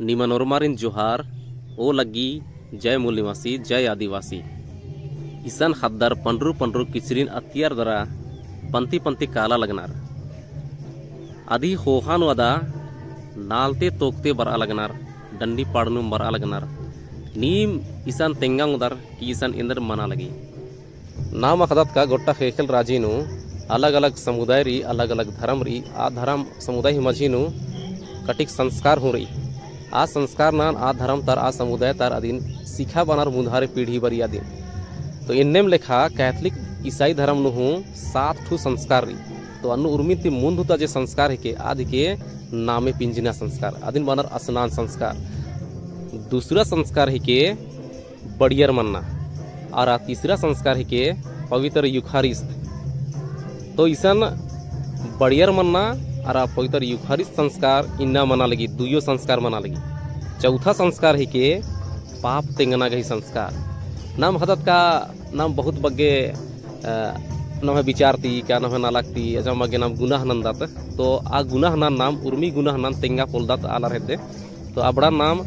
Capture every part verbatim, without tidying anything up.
निमन ओर्मारिन जोहार, ओ लग्गी, जय मूल निवासी, जय आदिवासी। इसन ख़द्दर पंडरू पंडरू किचरिन अतियर दरा पंती पंती काला लगनर। अदी ख़ोख़ा नू अदा नालते तोकते बरआ लगनर, डंडी पाड़नुम बरआ लगनर। नीम इसन तेंगा ओंगदर कि इसन एन्देर मना लगी। नाम अख़दत का गोट्टा ख़ेख़ेल राजी नू अलग-अलग समुदाय रई, अलग-अलग धरम रई। आ धरम समुदाय ही मझी नू कटिक संस्कार हूँ रई। आ संस्कार नन आ धरम तर, आ समुदाय तर अदिन सिखाबअनर मुन्धारे पीढ़ी बरिया दिम। तो एन्नेम लेखा कैथलिक ईसाई धरम नू हूँ सात ठू संस्कार रई। तो अन्नु उर्मी ती मुन्ध ता जे संस्कार हिके, आद हिके नामे पिंजना संस्कार, अदिन बअनर स्नान संस्कार। दूसरा संस्कार हिके बड़ियर मन्ना। अरा तीसरा संस्कार हिके पवित्र यूखारिस्त। तो इसन बड़ियर मन्ना अरा पवित्र यूखारिस्त संस्कार इन्ना मना लगी, दुइयो संस्कार मना लगी। चौथा संस्कार हिके पाप तेंगना गही संस्कार। नाम अख़दत का नाम बहुत बग्गे, अ, नम्है विचार ती का नम्है नलख ती, अजम बग्गे नाम गुनाह नन्दत। तो आ गुनाह नन नाम उर्मी गुनाह नन तेंगा पोलदत आलर हेद्दे। तो अबड़ा नाम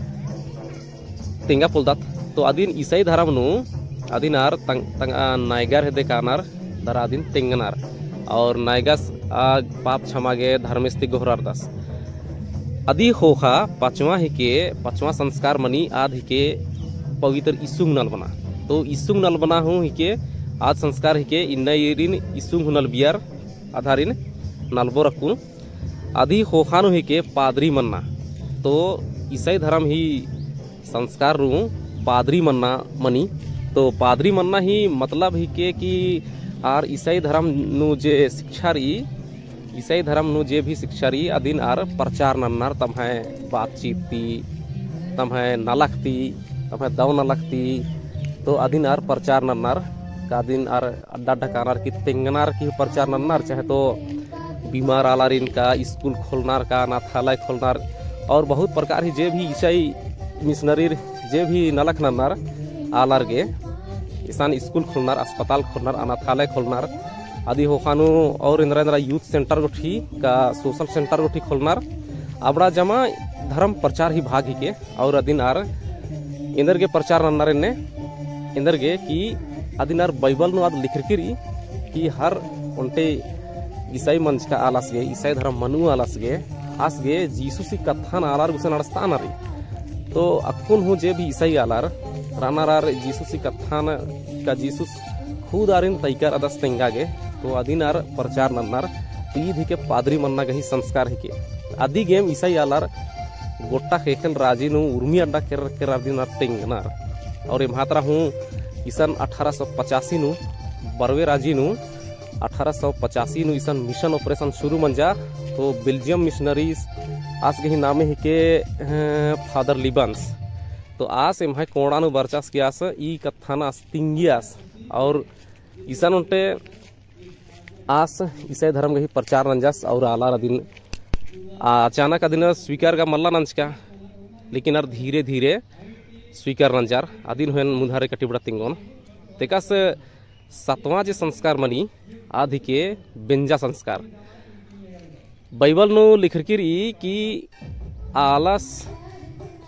तेंगा पोलदत। तो अदिन ईसाई धरम नू अदिन आर तंग, तंग, आ, नायगर हेद्दे कानर दरा अदिन तेंगनर। और नायगस आ पाप क्षमा गे धर्मेस ती गोहरारदस। अदी ख़ोख़ा पचवा हिके, पचवा संस्कार मनी आद हिके पवित्र इसुंग नलबना। तो इसुंग नलबना हूँ हिके आद संस्कार हिके इन्ना ईरिन इसुंग हूँ नलबियर आधारिन नलबोर अक्कुन। अदी ख़ोख़ा नू हिके पादरी मन्ना। तो ईसाई धरम ही संस्कार नू पादरी मन्ना मनी। तो पादरी मन्ना ही मतलब हिके कि आर ईसाई धरम नू जे शिक्षा रई, ईसाई धरम नू जे भी शिक्षा रई, अदिन आर प्रचार नन्नर तम्है बातचीत ती, तम्है नलख ती, तम्है दव नलख ती, तो अदिन आर प्रचार नन्नर, का अदिन आर अड्डा अड्डा कानर की तेंगनर की प्रचार नन्नर, चाहे तो बीमार आलारिन का स्कूल खोलनर का अनाथालय खोलनर और बहुत प्रकार ही जे भी ईसाई मिशनरी जे भी नलख नन्नर आलर गे इसन स्कूल खोलनर, अस्पताल खोलनर, अनाथालय खोलनर, अदी ख़ोख़ा नू और एन्दरा एन्दरा youth center गुट्ठी का social center गुट्ठी खोलनर। अबड़ा जमा धर्म प्रचार ही भाग हिके। और अदिन आर एन्देरगे प्रचार नन्नर एन्ने, एन्देरगे कि अदिन आर बाइबल नू आद लिखरकी रई कि हर ओन्टे ईसाई मंजका आलस गे, ईसाई धर्म मनु आलस गे, आस गे जीसुसी कत्थन आलर गुसन अंड़सताना रई। तो अक्कुन हूँ जे भी ईसाई आलर रअनर आर जीसुसी कत्थन का जीसुस खुद आरिन तइकर अदस तेंगा गे, तो अदिन आर प्रचार नन्नर। तो ईद हिके पादरी मन्ना गही संस्कार हिके। अदी गेम ईसाई आलर गोट्टा ख़ेख़ेल राजी नू उर्मी अड्डा केर केर अदिन आर तेंगनर। और एम्हा तरा हूँ इसन अठारह सौ पचासी नू बरवे राजी नू अठारह सौ पचासी नू इसन mission operation शुरू मंजा। तो Belgium missionaries आस गही नामे हिके, अ, फादर लिबन्स। तो आस एम्है कोड़ा नू बरचस कि आस ई कत्थन आस तिंगियस और इसन ओन्टे आस ईसाई धर्म गही प्रचार नंजस और आलर अदिन, आ, अचानक अदिन स्वीकार गा मल्ला नंजका, लेकिन आर धीरे धीरे स्वीकार नंजर। अदिन हूँ एन मुन्धारे कटिबड़ा तिंगोन। तेकस सतवाँ जे संस्कार मनी, आद हिके बेंजा संस्कार। बाइबल नू लिखरकी रई कि आलस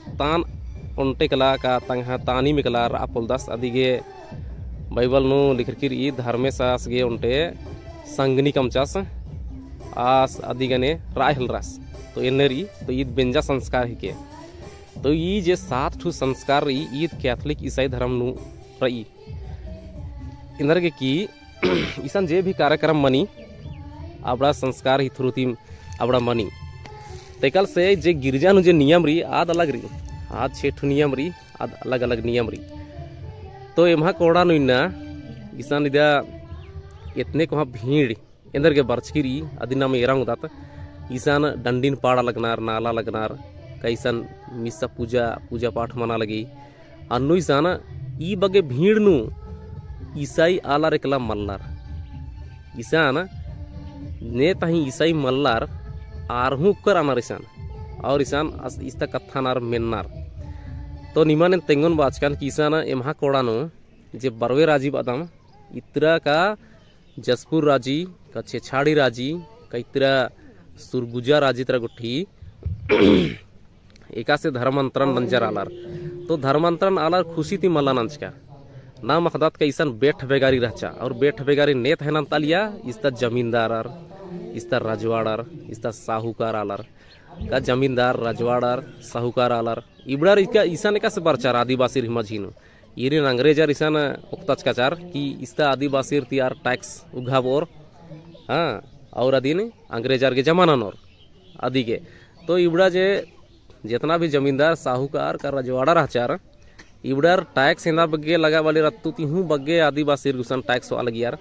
तान ओन्टे कला का तंग्है तानिम एकला रआ पोलदस। अदिगे बाइबल नू लिखरकी रई धर्मेस आस गे ओन्टे संगनी कमचस, आस अदिगने रआ हेलरस। तो एन्ने रई, तो ईद बेंजा संस्कार हिके। तो ई जे सात ठू संस्कार रई, ईद कैथोलिक ईसाई धर्म नू रई। एन्देरगे कि इसन जे भी कार्यक्रम मनी, अबड़ा संस्कार ही through ती अबड़ा मनी। तेकल से जे गिरजा नू जे नियम रई, आद अलग रई, आद छे ठू नियम रई, आद अलग-अलग नियम रई। तो एम्हा कोड़ा नू इन्ना, इसन इदा एतने कोहाँ भीड़ एन्देरगे बरचकी रई, अदिन नाम एरा ओंगदत। इसन डंडिन पाड़ा लगनर, नाला लगनर, का इसन मिस्सा पूजा, पूजा पाठ मना लगी। अन्नु इसन ई बग्गे भीड़ नू ईसाई आलर एकला मल्लर। इसन ने तहीं ईसाई मल्लर, आर हूँ उक्कर रअनर इसन। और इसन अस-, इस्ता कत्थन आर मेन्नर। तो निमन एन तेंगोन बाचकन कि इसन एम्हा कोड़ा नू जे बरवे राजी बअदम, इतरा का जसपुर राजी, का छेछाड़ी राजी, का इतरा सुरगुजा राजी तरा गुट्ठी एकासे धर्मांतरण नंजर आलर। तो धर्मांतरण आलर खुशी ती मला नंजका। नाम अख़दत का इसन बेठ बेगारी रहचा, और बेठ बेगारी नेत है नंतालिया, इस्ता जमींदारर, इस्ता रजवाड़र, इस्ता साहूकार आलर। का जमींदार, रजवाड़र, साहूकार आलर, इबड़ार इका इसन एकासे बरचार आदिवासीर ही मझी नू। इरिन अंग्रेजर इसन ओक्तचकाचार कि इस्ता आदिवासीर ती आर tax उघाबओर, हाँ, और अदिन अंग्रेजर गे जमा ननोर अदिगे। तो इबड़ा जे जेतना भी जमींदार, साहूकार का रजवाड़ा रहचार, इबड़ार tax एन्दा बग्गे लगाबालियर अत्तु ती हूँ बग्गे आदिवासीर गुसन tax होआ लगियर।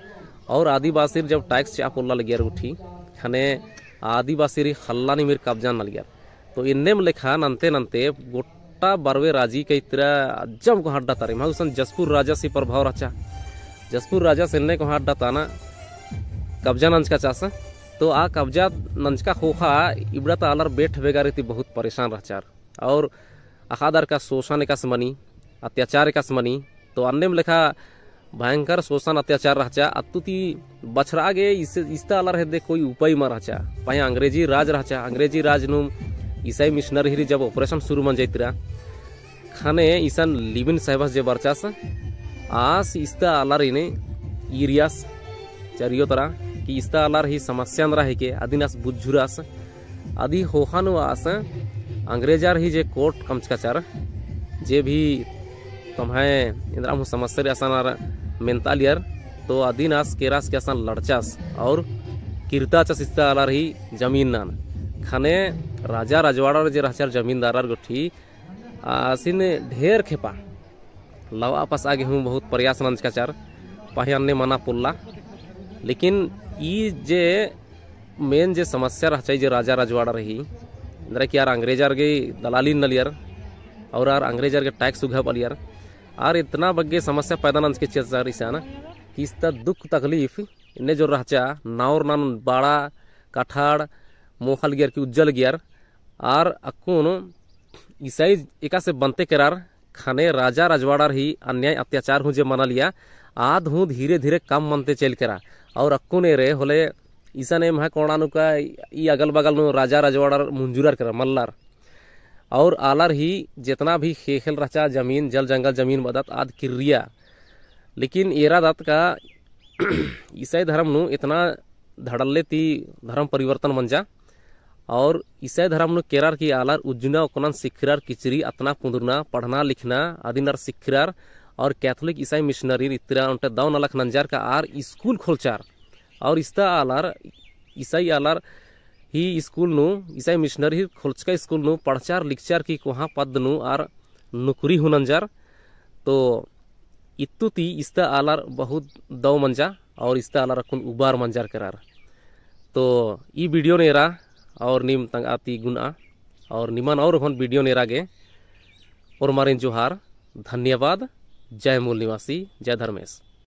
और आदिवासीर जब tax चिआ पोल्ला लगियर गुट्ठी, ख़ने आदिवासीर ही ख़ल्ला निमिर कब्जा नना लगियर। तो एन्नेम लेखा नन्ते नन्ते गोट्टा बरवे राजी का इतरा अज्जम कोहाँ अड्डा तारिम। हाँ, गुसन जसपुर राजासी प्रभाव रहचा। जसपुर राजास एन्ने कोहाँ अड्डा ताना कब्जा नंजकाचास। तो आ कब्जा नंजका ख़ोख़ा इबड़ा ता आलर बेठ बेगारी ती बहुत परेशान रहचार। और अख़दर का शोषण एकासे मनी, अत्याचार एकासे मनी। तो अन्नेम लेखा भयंकर शोषण अत्याचार रहचा। अत्तु ती बछरआ गे इस-, इस्ता आलर हेद्दे कोई उपाय मल रहचा। पहें अंग्रेजी राज रहचा, अंग्रेजी राज नू ईसाई missionary ही जब operation शुरू मंजा इतरा, ख़ने इसन लिबिन साहेबस जे बरचास, आस इस्ता आलर इन्ने ईरियास चरियो तरा कि इस्ता आलर ही समस्या एन्दरा हिके, अदिन आस बुझुरास। अदी ख़ोख़ा नू आस अंग्रेजर ही जे court कमचकाचार, जे भी तम्है एन्दरा हूँ समस्या रई असन आर मेन्तालियर, तो अदिन आस केरास कि असन लड़चास और किर्ताचास इस्ता आलर ही जमीन नन। ख़ने राजा रजवाड़र जे रहचर जमींदारर गुट्ठी आसिन ढेर खेपा लवा पसआ गे हूँ बहुत प्रयास नंजकाचार, पहें अन्ने मना पोल्ला। लेकिन ई जे main जे समस्या रहचा ई जे राजा रजवाड़र ही, एन्दरा कि आर अंग्रेजर गे दलाली नलियर और आर अंग्रेजर गे tax उघाबालियर। आर इतना बग्गे समस्या पैदा नंजकी चिच्चर इसन कि इस्ता दुख तकलीफ इन्ने जोर रहचा, नाउर नन बाड़ा, कठाड़, मोख़ा लगियर कि उज्जा लगियर, आर अक्कुन ईसाई एकासे बनते केरार, ख़ने राजा रजवाड़र ही अन्याय अत्याचार हूँ जे मनालिया, आद हूँ धीरे धीरे कम मनते चइल केरा। और अक्कुन एरे होले इसन एम्है कोंड़ा नू का ई अगल बगल नू राजा रजवाड़र मुंजुरर केरा मल्लर। और आलर ही जेतना भी ख़ेख़ेल रहचा जमीन, जल जंगल जमीन बअदत आद किर्रिया। लेकिन एरादत का ईसाई धर्म नू एतना धड़ल्ले ती धर्म परिवर्तन मंजा। और ईसाई धर्म नू केरर की आलर उज्जना ओक्कनन सिखरर, किचरी अतना पुंदुरना, पढ़ना लिखना अदिन आर सिखरर। और Catholic ईसाई missionary इतरा ओन्टे दव नलख नंजर का आर school खोलचर। और इस्ता आलर, ईसाई आलर ही school नू, ईसाई missionary ही खोलचका school नू पढ़चर लिखचर की कोहाँ पद नू आर नौकरी हूँ नंजर। तो इत्तु ती इस्ता आलर बहुत दव मंजा और इस्ता आलर अक्कुन उबार मंजर केरर। तो ई video नू एरा और नीम तंगआ ती गुनआ और निमन और होन video नू एरा गे ओर्मारिन जोहार, धन्यवाद। जय मूल निवासी, जय धर्मेस।